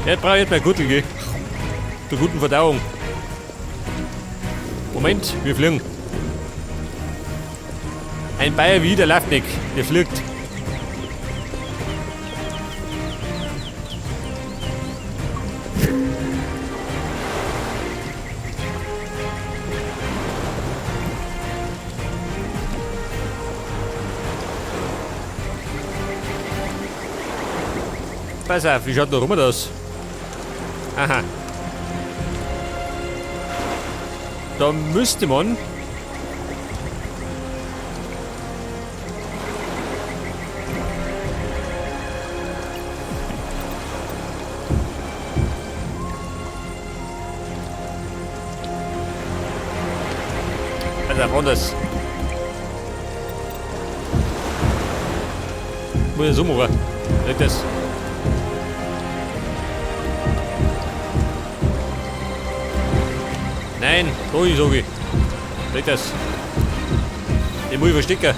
Ja, brauche ich jetzt mal Gürtel, gell? Zur guten Verdauung. Moment, wir fliegen. Ein Bayer wie der läuft nicht, der fliegt. Pass auf, wie schaut da rum aus? Aha. Da müsste man. Also anders. Muss ich so machen. Nicht das. Nein, da sag ich. Nicht das. Den muss ich verstecken.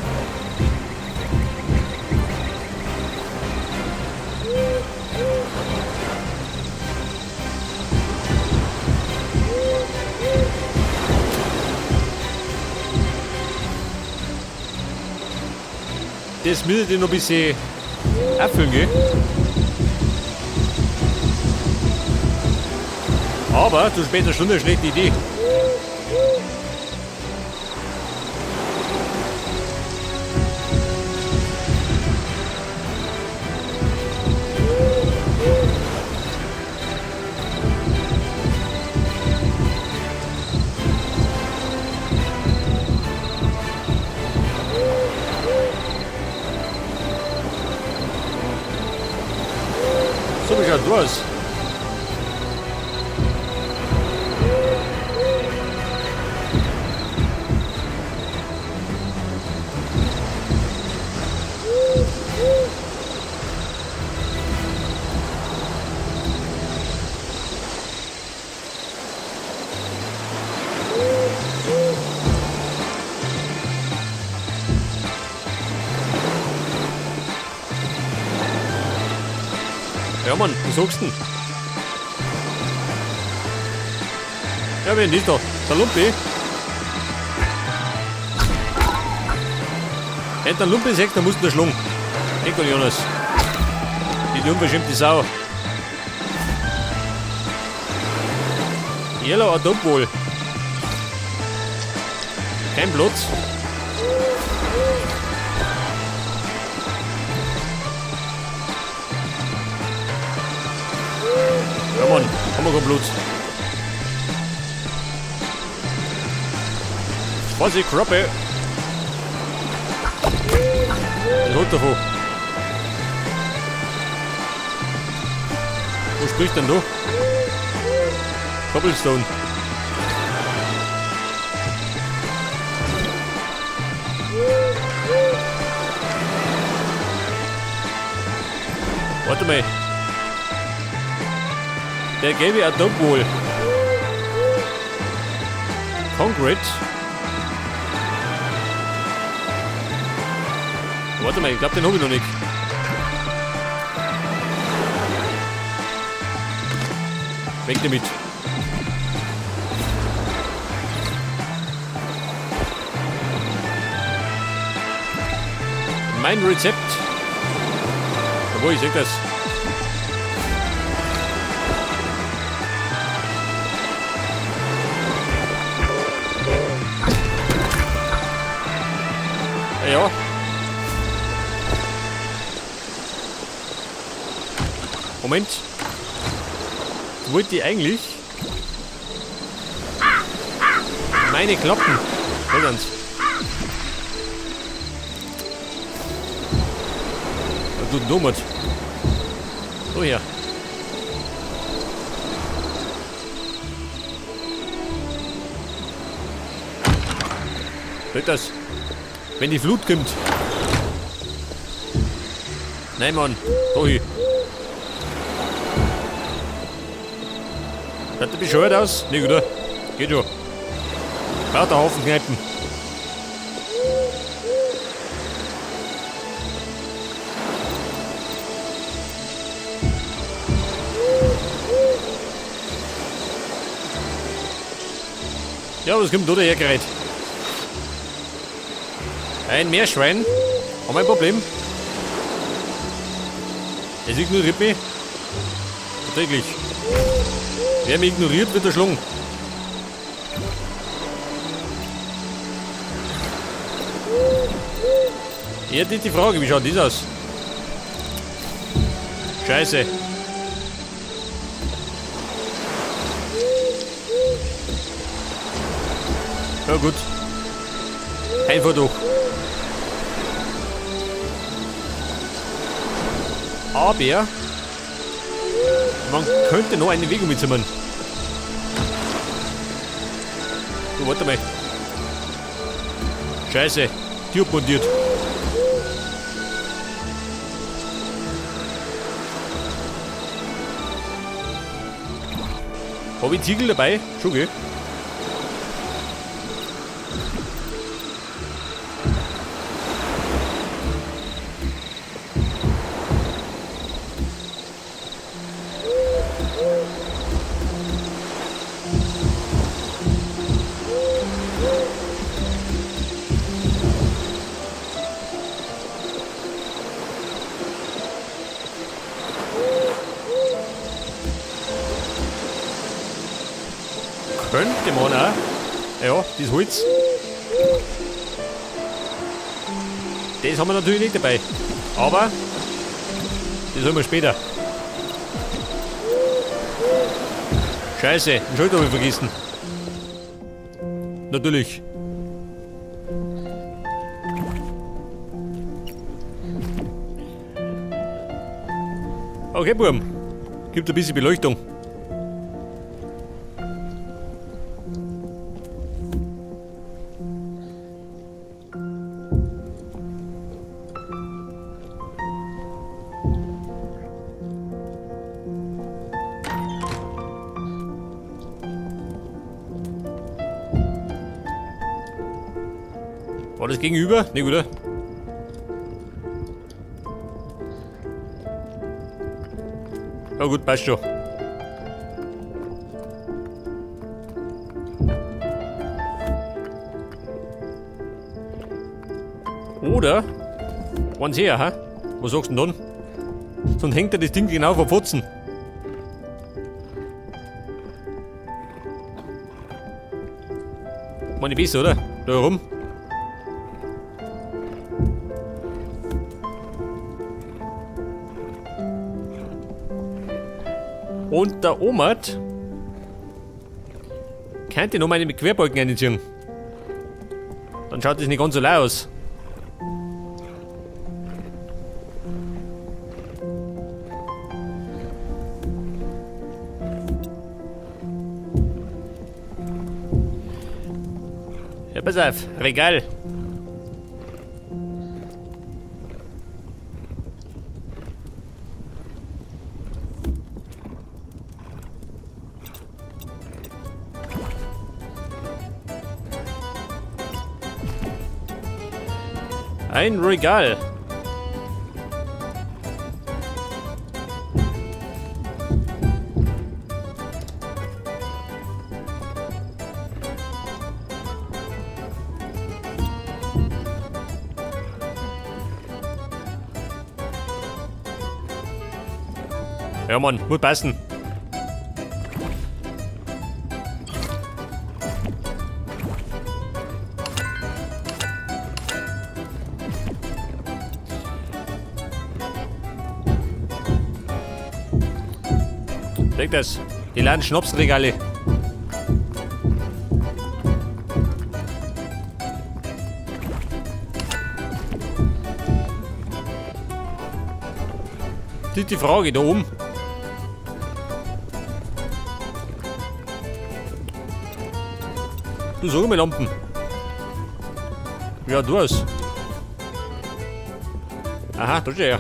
Das müsste ich noch ein bisschen abfüllen, gell? Aber zu später Stunde eine schlechte Idee. So, wie schaut das aus? Ja, Mann, was sagst du denn? Ja, wer ist da? Der Lumpi? Wenn der Lumpi sagt, dann musst du da schlagen. Geht gar nicht anders. Die unverschämte Sau. Yellow Adobe wohl. Kein Platz. Ja, Mann, haben wir keinen Platz. Vorsicht, Kroppe. Was hat davon? Wo spricht denn du? Cobblestone. Warte mal. Der gelbe Adobe wohl. Concrete. Warte mal, ich glaube, den habe ich noch nicht. Weg damit. Mein Rezept. Jawohl, ich seh das. Ja. Moment. Jetzt wollte ich eigentlich meine Klappen. Da sind's. Was tut denn da mit? So her. Seht das? Wenn die Flut kommt. Nein, Mann. Da hin. Schaut der bescheuert aus? Nee, oder? Geht schon. Braucht ein Haufen Kneipen. Ja, was kommt da dahergerannt? Ein Meerschwein. Haben wir ein Problem? Es ignoriert mich. Tatsächlich. Wer mich ignoriert, wird erschlagen. Jetzt ist die Frage, wie schaut das aus? Scheiße. Ja gut. Einfach durch. Aber man könnte noch einen Weg umzimmern. Du, warte mal. Scheiße, Tür montiert. Hab ich Ziegel dabei? Schon, gell? Könnte man auch. Ja, das Holz. Das haben wir natürlich nicht dabei. Aber das holen wir später. Scheiße, den Schild habe ich vergessen. Natürlich. Okay, Burm. Gibt ein bisschen Beleuchtung. War das gegenüber? Ne, oder? Ja gut, passt schon. Oder? Eins her, ha? Was sagst du denn dann? Sonst hängt er das Ding genau vor Pfotzen. Meine ich besser, oder? Da herum. Und der Omad könnte noch meine Querbalken einziehen. Dann schaut das nicht ganz so leer aus. Ja, pass auf, Regal. Ein Regal. Ja, Mann, muss passen. Leg das. Die leeren Schnapsregale. Das ist die Frage da oben. Du sag mal Lampen. Ja, du hast. Aha, da steht er.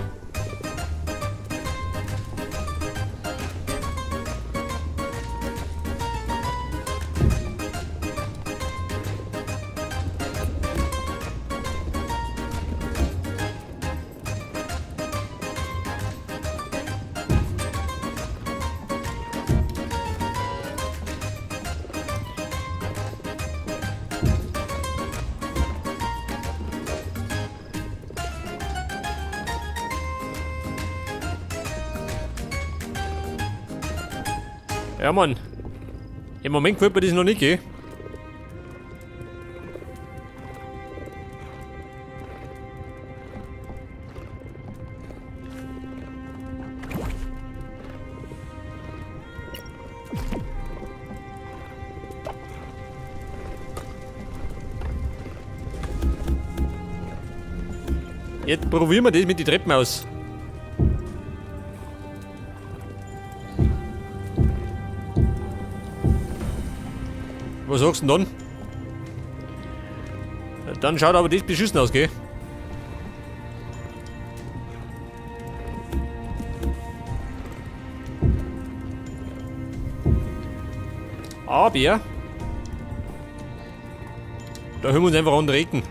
Ja, Mann. Im Moment gefällt mir das noch nicht, gell? Jetzt probieren wir das mit den Treppen aus. Was sagst du denn dann? Dann schaut aber das beschissen aus, gell? Aber da hören wir uns einfach an Ecken.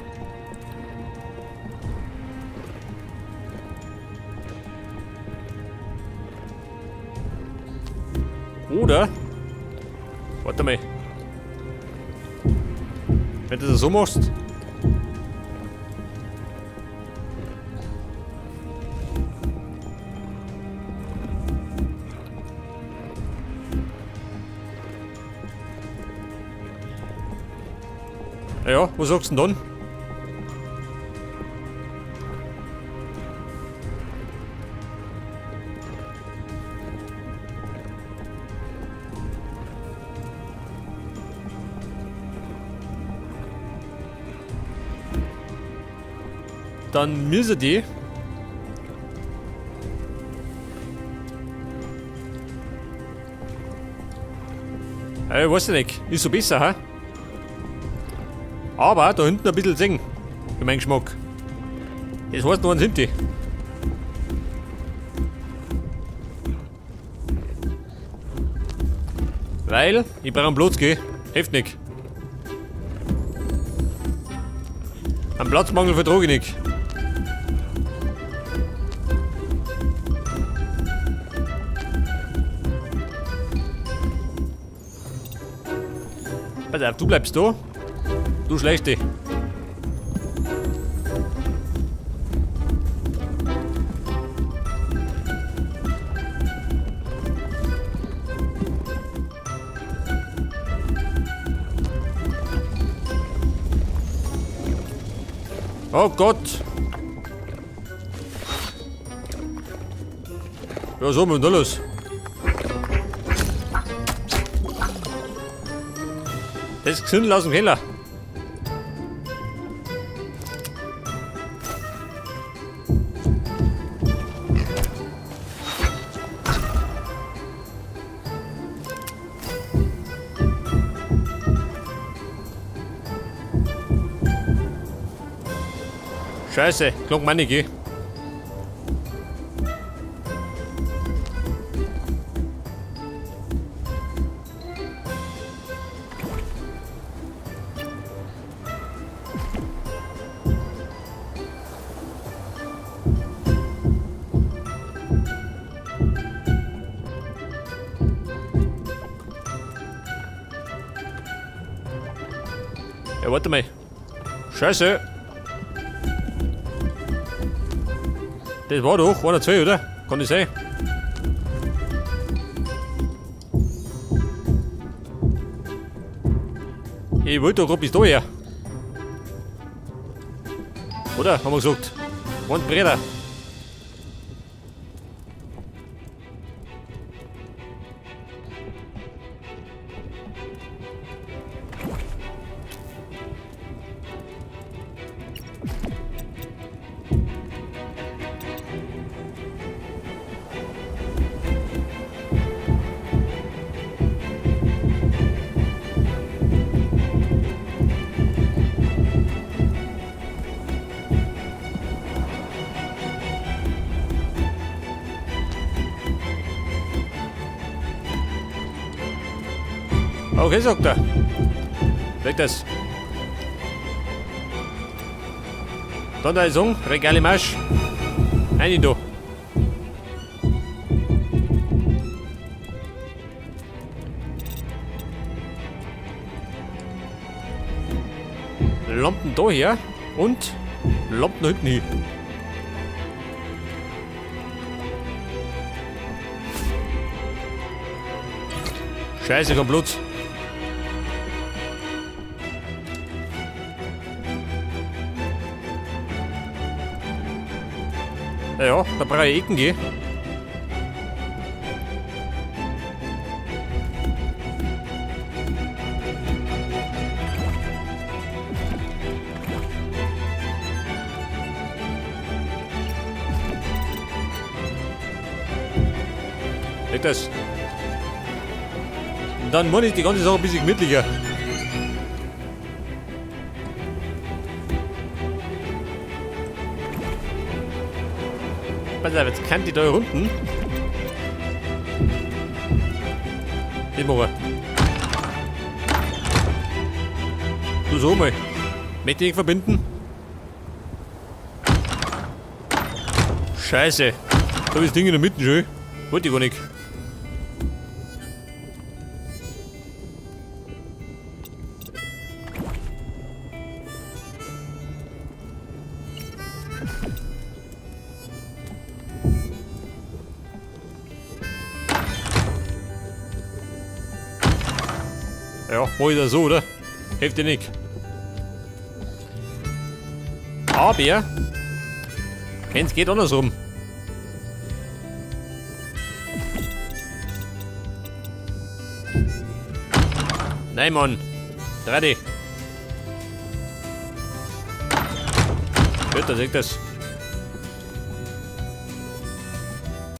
Oder? Warte mal. Wenn du das so machst. Ja, was sagst du denn dann? Dann müssen die ich weiß nicht, ist so besser, hä? Aber da hinten ein bisschen singen. Für meinen Geschmack. Das heißt, noch sind die. Weil ich brauche einen Platz, gell? Hilft nicht. Einen Platzmangel vertrage ich nicht. Pass auf, du bleibst da. Du schleichst dich. Oh Gott! Ja, so, was ist da los? Das Gesindel aus dem Keller. Scheiße, klang meine, gell? Ja, warte mal. Scheiße. Das war doch 1,2, oder? Kann das sein? Ich wollte doch grad bis da her. Oder? Haben wir gesagt. One Bretter. Okay, sagt er. Weg das. Dann da ist um, Regale Marsch. Rein da. Lampen da her und Lampen hinten hin. Scheiße, kein Platz. Ja, da brauche ich Ecken gehen. Nicht das. Und dann mache ich die ganze Sache ein bisschen gemütlicher. Pass auf, jetzt kann die da unten. Das machen wir. Du so mal. Möchte ich verbinden? Scheiße. Da ist das Ding in der Mitte schon. Wollte ich gar nicht. Ja, mach ich das so, oder? Hilft dir nicht. Aber, es geht andersrum. Nein, Mann. Dreh dich. Gut, da seht das.